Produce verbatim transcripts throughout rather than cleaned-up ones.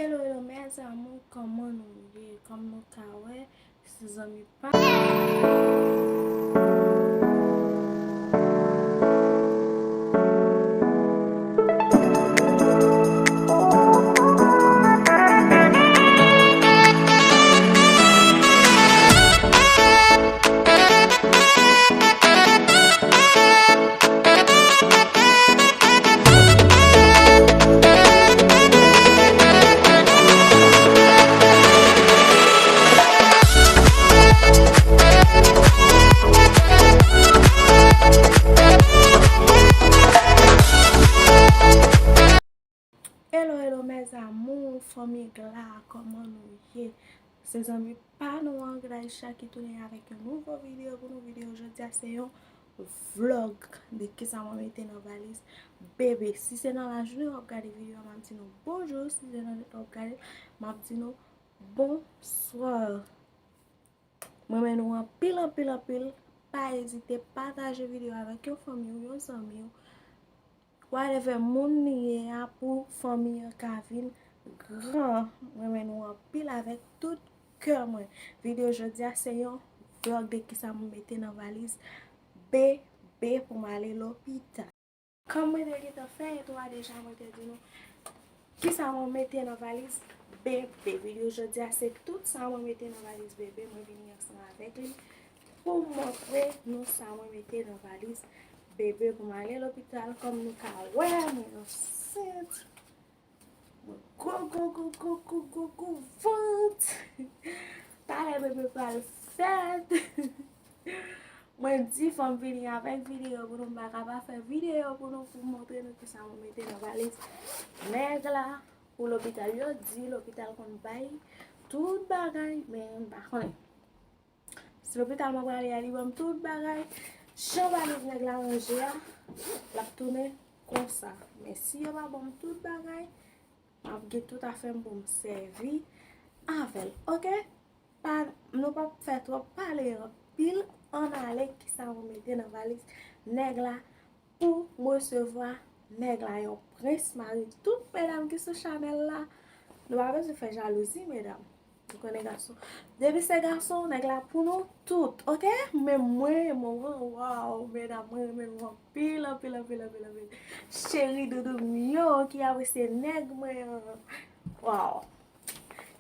Hello, hello, mes amours, kòman nou ye? Kòm nou ka wè, se zanmi pa. Hello, hello, mes amours, fanmi Gla, kòman nou ye? Se zanmi pa nou an, Graisha, ki tounen avèk yon nouvo videyo pou nou. Videyo jodi a se yon vlog de kisa mwen mete nan valiz bebe. Si se nan lajounen w ap gade videyo a, m ap di nou bonjou. Si se nan nwit w ap gade, m ap di nou bonswa. Mwen renmen nou anpil, anpil, anpil. Pa ezite pataje videyo avèk yon fanmi w, yon zanmi w, whatever moun li ye a, pou fanmi an ka vin gran. Mwen renmen nou anpil avèk tout kè mwen. Videyo jodi a se yon vlog de kisa mwen mete nan valiz bebe pou m ale lopital. Kòm mwen te gentan fè entwo a deja, mwen te di nou kisa mwen mete nan valiz bebe. Videyo jodi a se tout sa mwen mete nan valiz bebe. Mwen vini ansanm avèk li pou m montre nou sa mwen mete nan valiz bebe pou m ale lopital. Kòm nou ka wè, mwen ansent. Mwen gwo, gwo, gwo, gwo, gwo, gwo, gwo vant. Talè bebe pral fèt. Mwen di fò m vini avèk videyo pou nou, m pa ka pa fè videyo pou nou, pou m montre nou kisa mwen mete nan valiz nèg la pou lopital. Yo di lopital konn bay tout bagay, men m pa konnen. Si lopital mwen prale a, li ban m tout bagay, jan valiz nèg la ranje a, l ap tounen konsa. Men si yo pa ban m tout bagay, m ap gen tout afè m pou m sèvi avè l. Oke? Pa, nou p ap fè twòp pale anpil, ann ale kisa mwen mete nan valiz nèg la pou m resevwa nèg la, yon prens mari. Tout medam ki sou chanèl la, nou pa bezwen fè jalouzi, medam. Nou konnen gason. Depi se gason, nèg la pou nou tout, oke? Men mwen, mwen, waw, medam, mwen renmen nou anpil, anpil, anpil, anpil, anpil. Cheri doudou m yo ki apresye nèg mwen an. Waw.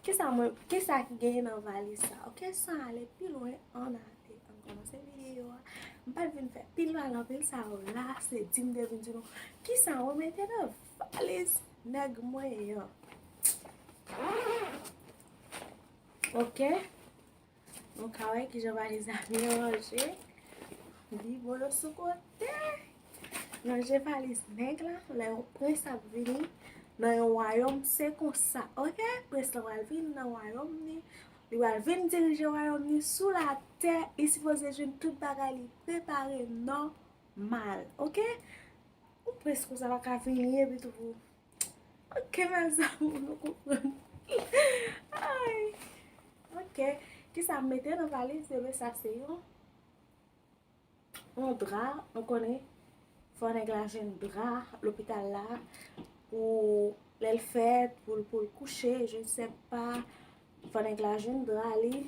Kisa mwen, kisa ki genyen nan valiz sa? Oke, san ale pi lwen, ann ale, ann kòmanse videyo a. M pa t vin fè pil pale anpil sa yo la, se di m te vin di nou kisa mwen mete nan valiz nèg mwen an. Oke. Nou ka wè kijan valiz la byen ranje. Biblo sou kote. Ranje valiz nèg la, lè yon prens ap vini nan yon wayòm, se konsa, oke? Prens la pral vin nan wayòm li. Li pral vin dirije wayòm li sou latè. Li sipoze jwenn tout bagay li prepare nòmal, oke? Yon prens konsa pa ka vini epi tou. Oke, mes amours, nou konprann. Ay. Oke. Kisa m mete nan valiz bebe? Sa se yon, yon dra. Nou konnen fò nèg la jwenn dra lopital la pou lè l fèt, pou l, pou l kouche, je ne sais pas. Fò nèg la jwenn dra li.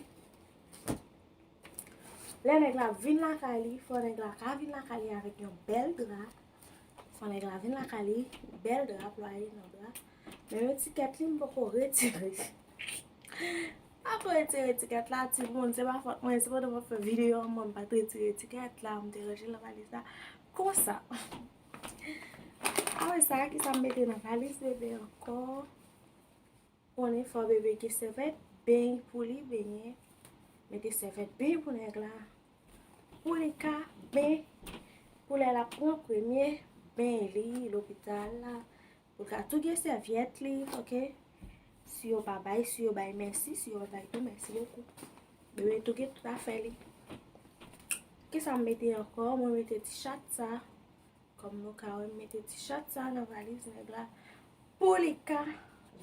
Lè nèg la vin lakay li, fò nèg la ka vin lakay li avèk yon bèl dra. Fò nèg la vin lakay li, bèl dra, plwaye nan dra. Menm etikèt li, m poko retire. M poko retire etikèt la, timoun, se pa fòt mwen, se pandan m ap fè videyo an, mwen m pa t retire etikèt la, m te ranje l nan valiz la. Konsa. Apre sa, kisa m mete nan valiz bebe ankò? Konnen fò bebe gen sèvèt beny pou li benyen. Mete sèvèt beny pou nèg la. Pou li ka beny, pou lè l ap pran premye beny li lopital la. Pou l ka tou gen sèvyèt li, oke? Si yo pa bay, si yo bay, mèsi. Si yo pa bay tou, mèsi bokou. Bebe tou gen tout afè li. Kisa m mete ankò? Mwen mete ti chat sa. Kòm nou ka wè, m mete ti chat sa nan valiz nèg la pou li ka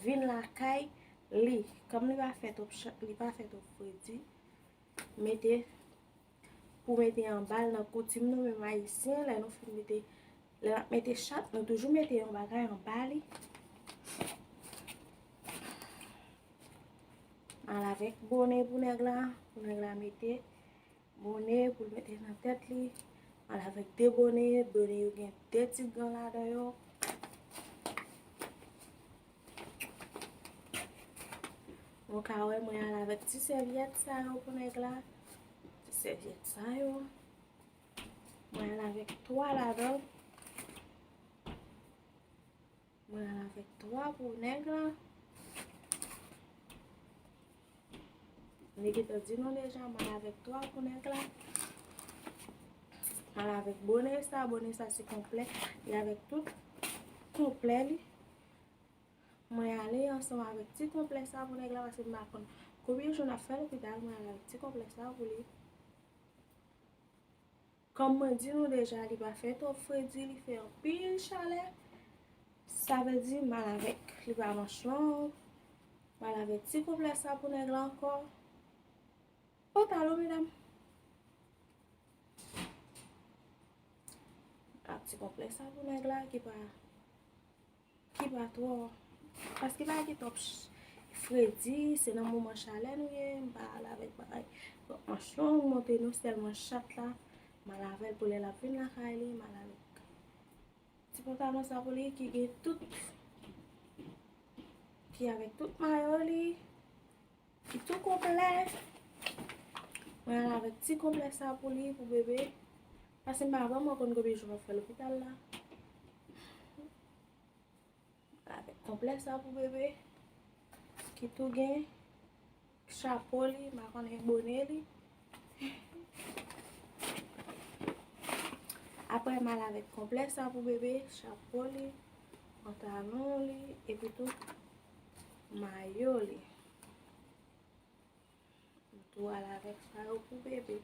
vin lakay li. Kòm li pa fè twòp cha-, li pa fè twòp fredi, mete, pou mete anba l. Nan koutim nou menm ayisyen, lè nou fin mete, lè n ap mete chat, nou toujou mete yon bagay anba li. Al avèk bone pou nèg la, pou nèg la mete bone pou l mete nan tèt li. Al avèk de bone, bone yo gen de ti gan ladan yo. Nou ka wè mwen al avèk ti sèvyèt sa yo pou nèg la. Ti sèvyèt sa yo. Mwen al avèk twa ladan. Mwen al avèk twa pou nèg la. Li gentan di nou deja, mwen al avèk twa pou nèg la. Mwen al avèk bone sa, bone sa se konplè. Li avèk tout konplè li. Mwen ale ansanm avèk ti konplè sa pou nèg la, paske m pa konn konbyen jou n ap fè lopital, mwen ale avèk ti konplè sa pou li. Kòm mwen di nou deja, li pa fè twòp fredi, li fè anpil chalè. Sa vle di, m al avèk, li pa manch long. M al avèk ti konplè sa pou nèg la ankò. Pantalon, medam. Ak ti konplè sa pou nèg la, ki pa ki pa twò, paske pa gen twòp ch-, fredi, se nan moman chalè nou ye, m pa al avèk bagay twòp manch long, montre nou sèlman chat la, m al avè l pou lè l ap vin lakay li, m al avèk ti pantalon sa pou li, ki gen tout, ki avèk tout mayo li, ki tou konplè, mwen al avèk ti konplè sa pou li, pou bebe, paske m pa vrèman konn konbyen jou m ap fè lopital la. Avèk konplè sa pou bebe, ki tou gen chapo li, m pa konnen bone li. Apre, m al avèk konplè sa pou bebe, chapo li, pantalon li, epi tou mayo li. M tou al avèk sa yo pou bebe.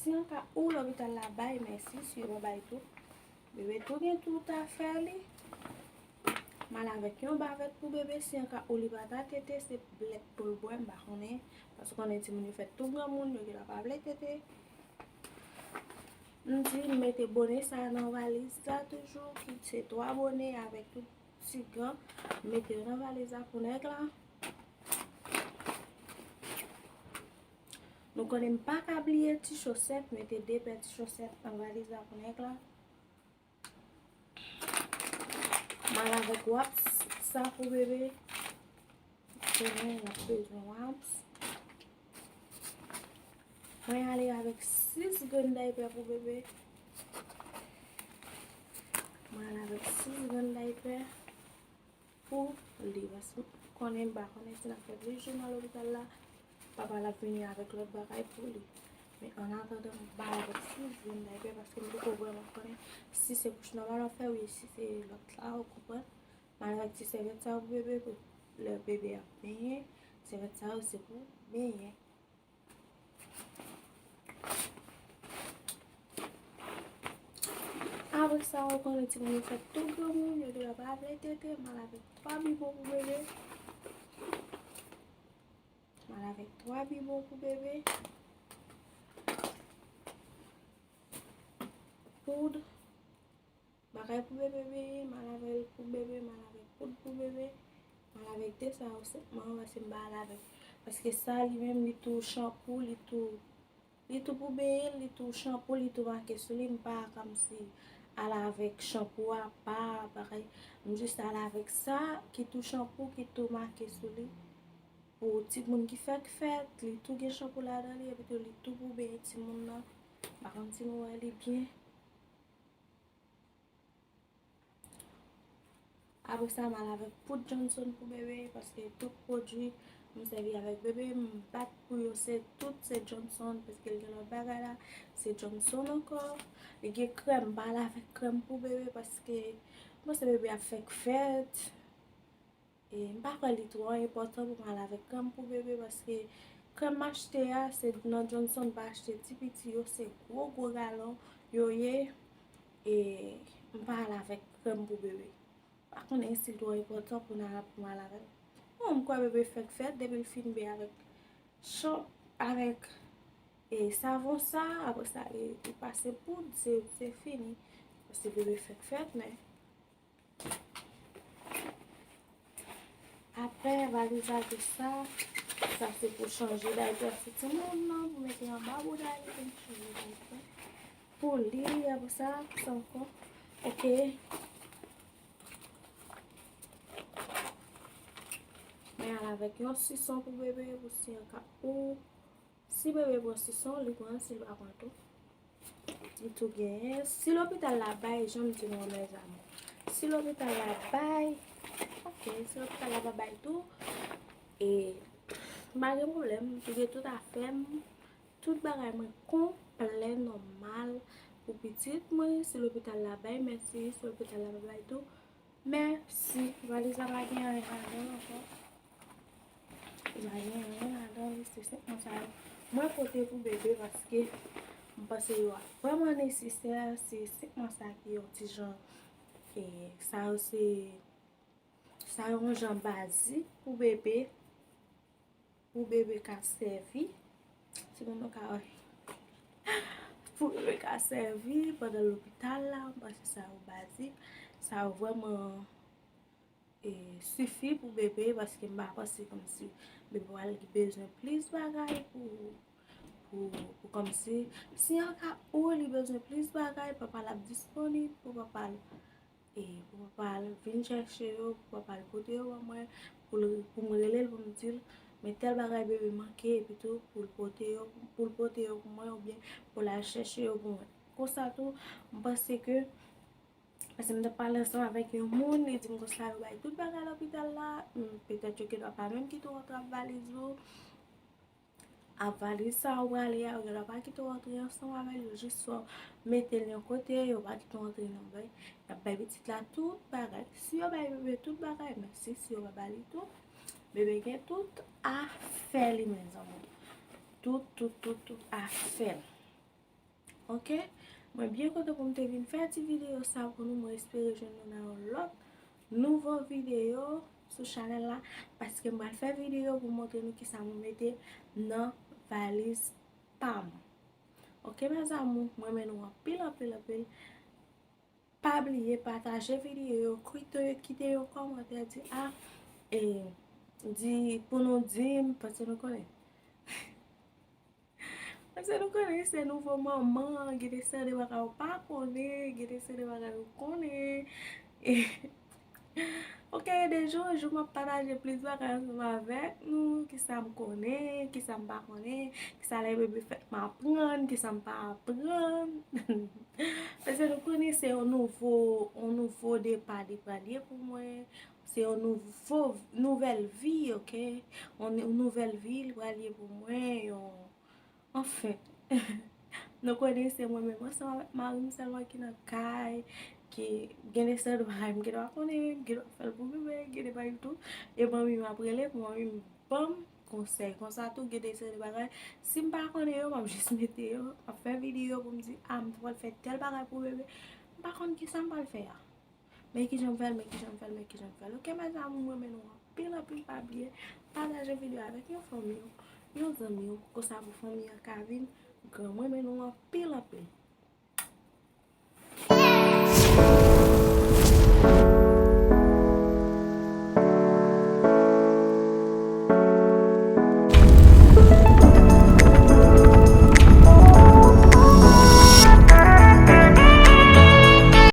Si an ka ou lopital la bay, mèsi, si yo pa bay tou, bebe tou gen tout afè li. M al avèk yon bavèt pou bebe, si an ka ou li pa ta tete, se lèt pou l bwè, m pa konnen. Paske konnen timoun yo fèt tou granmoun, yo genlè pa vle tete. M di, m mete bone sa nan valiz la toujou, ki se twa bone avèk tout ti gan, mete yo nan valiz la pou nèg la. Nou konnen m pa ka bliye ti chosèt, mete de pè ti chosèt nan valiz la pou nèg la. M al avèk wòps sa pou bebe. Konnen l ap bezwen wòps. Mwen ale avèk sis grenn daypè pou bebe. Mwen ale avèk sis grenn daypè pou li. Paske konnen m pa konnen si n ap fè plis jou nan lopital la, papa l ap vini avèk lòt bagay pou li. Men an atandan, m ba l avèk sis grenn daypè paske m poko vrèman konnen si se kouch nòmal w ap fè, wi, si se lòt la, ou konprann. M al avèk ti sèvyèt sa yo pou bebe, pou lè bebe ap benyen, sèvyèt sa yo se pou benyen. Apre sa, ou konnen timoun yo fèt tou granmoun, yo genlè pa vle tete, m al avèk twa bibwon pou bebe. M al avèk twa bibwon pou bebe. Poud. Bagay pou bebe benyen, m al avè l pou bebe, m al avèk poud pou bebe, m al avèk de sa yo senpman, paske m pa al avèk. Paske sa li menm, li tou chanpou, li tou, li tou pou benyen, li tou chanpou, li tou make sou li, m pa kòmsi al avèk chanpou apa, bagay. M jis al avèk sa ki tou chanpou, ki tou make sou li. Pou timoun ki fèk fèt, li tou gen chanpou ladan li, epi tou li tou pou benyen timoun nan. M pa konn si nou wè li byen. Apre sa, m al avèk poud Johnson pou bebe, paske tout pwodui m sèvi avèk bebe, m bat pou yo, se tout se Johnson, paske l gen lòt bagay la, se Johnson ankò. Li gen krèm, m pa al avèk krèm pou bebe, paske m panse bebe ap fèk fèt. E m pa kwè li twò enpòtan pou m al avèk krèm pou bebe, paske krèm m achte a, se nan Johnson m pa achte ti piti yo, se gwo gwo galon yo ye. E m pa al avèk krèm pou bebe. Pa konnen si l twò enpòtan pou n al, pou m al avèk. Bon, m kwè bebe fèk fèt, depi l fin benyen avèk chan, avèk, e, savon sa, apre sa, li, li pase poud, se, se fini. Paske bebe fèk fèt, men Apre valiz la, tout sa, Sa se pou chanje daypè pou timoun nan, pou mete anba bouda li, pou chanje daypè. Pou li, apre sa, kisa ankò? Ok. Men al avèk yon sison pou bebe, pou si an ka ou. Si bebe pran sison, li pran, si l pa pran tou. Li tou genyen. Si lopital la bay, jan m di nou an, mezanmi. Si lopital la bay, ok, si lopital la pa bay tou, e m pa gen pwoblèm, li gen tout afè m, tout bagay mwen konplè nòmal pou pitit mwen, si lopital la bay, mèsi, si lopital la pa bay tou, mèsi. Valiz la pa gen anyen ladan l ankò. Li pa gen anyen ladan li, se senpman sa yo. Mwen pote pou bebe paske m panse yo ap vrèman nesesè, se senpman sa ki yon ti jan, e, sa yo se, sa yo yon jan bazik pou bebe, pou bebe ka sèvi, timoun nou ka wè, pou bebe ka sèvi pandan lopital la, m panse sa yo bazik, sa yo vrèman e, sifi pou bebe, paske m pa panse kòmsi bebe pral bezwen plis bagay pou, pou, pou kòmsi, si an ka ou li bezwen plis bagay, papa l ap disponib pou papa l, e, pou papa l vin chèche yo, pou papa l pote yo ban mwen, pou l, pou m rele l, pou m di l, men tèl bagay bebe manke, epi tou, pou l pote yo, pou l pote yo pou mwen, oubyen pou l al chèche yo pou mwen. Konsa tou, m panse ke Paske m t ap pale ansanm avèk yon moun, li di m konsa yo bay tout bagay lopital la, petèt yo gendwa pa menm kite w antre ak valiz ou, ak valiz sa ou prale a, yo gendwa pa kite w antre ansanm avè l, yo jis fè w mete l yon kote, yo pa kite w antre non, bay. Y ap bay pitit la tout bagay. Si yo bay bebe tout bagay, mèsi, si yo pa ba li tou, bebe gen tout afè li, mezanmi. Tout, tout, tout, tout afè l. Ok? Mwen byen kontan pou m te vin fè ti videyo sa pou nou. Mwen espere jwenn nou nan yon lòt nouvo videyo sou chanèl la, paske m pral fè videyo pou montre nou kisa mwen mete nan valiz pa m. Ok, mes amours, mwen renmen nou anpil, anpil, anpil. Pa bliye pataje videyo, kite, kite yon kòmantè, di, a, e, di, pou nou di m, paske nou konnen. Paske nou konnen se nouvo manman, gen de seri de bagay ou pa konnen, gen de seri de bagay ou konnen. Ok, de jou an jou, m ap pataje plis bagay ansanm avèk nou, kisa m konnen, kisa m pa konnen, kisa lè bebe fèt m aprann, kisa m pa aprann. Paske nou konnen se yon nouvo, yon nouvo depa li pral ye pou mwen. Se yon nouvo, nouvèl vi, ok? Yon, yon nouvèl vi li pral ye pou mwen, yon, anfen. Nou konnen se mwen menm ansanm avèk mari m sèlman ki nan kay, ki gen de seri de bagay m gendwa konnen, m gendwa fè l pou bebe, gen de bagay tou. E manmi m ap rele pou manmi m ban m konsèy. Konsa tou, gen de seri de bagay, si m pa konnen yo, m ap jis mete yo, m ap fè videyo pou m di, a, m t ap fè tèl bagay pou bebe. M pa konn kisa m pral fè a. Men kijan m fè l, men kijan m fè l, men kijan m fè l. Ok, mes amours, mwen renmen nou anpil, anpil, pa bliye pataje videyo avèk yon fanmi w, yon zanmi w, konsa pou fanmi an ka vin gran. Mwen renmen nou anpil, anpil.